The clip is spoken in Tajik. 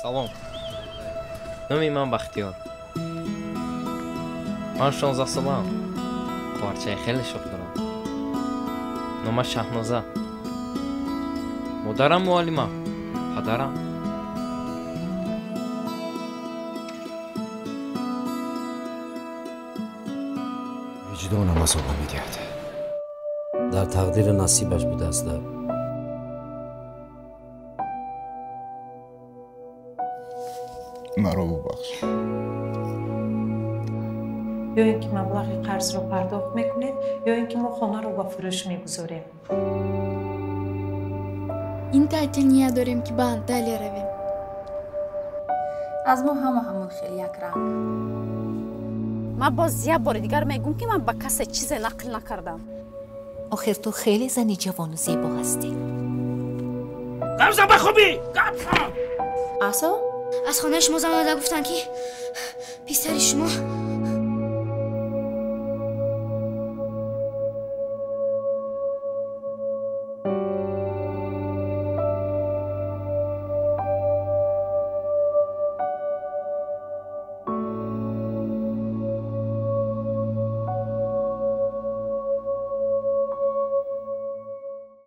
Салом. Номи ман Бахтиёр. Ман 16 солаам. Хоҳарчаи хеле шӯх дорам. Номаш Шаҳноза. Модарам муаллима, падарам виҷдонам азоба медиҳад. Дар тақдири насибаш будааст. Маро бубахш. Ё ин ки маблағи қарзро пардохт мекунед, ё ин ки мо хонаро ба фурӯш мегузорем. Ин таътил ният дорем, ки ба Анталия равем. Аз мо ҳама ҳамон хел якранг. Ман боз як бори дигар мегӯм, ки ман ба касе чизе нақл накардам. Охир ту хеле зани ҷавону зебо ҳастӣ. Гап ба хубӣ, гап. Асо. Аз хонаи шумо занг зада гуфтанд, ки писари шумо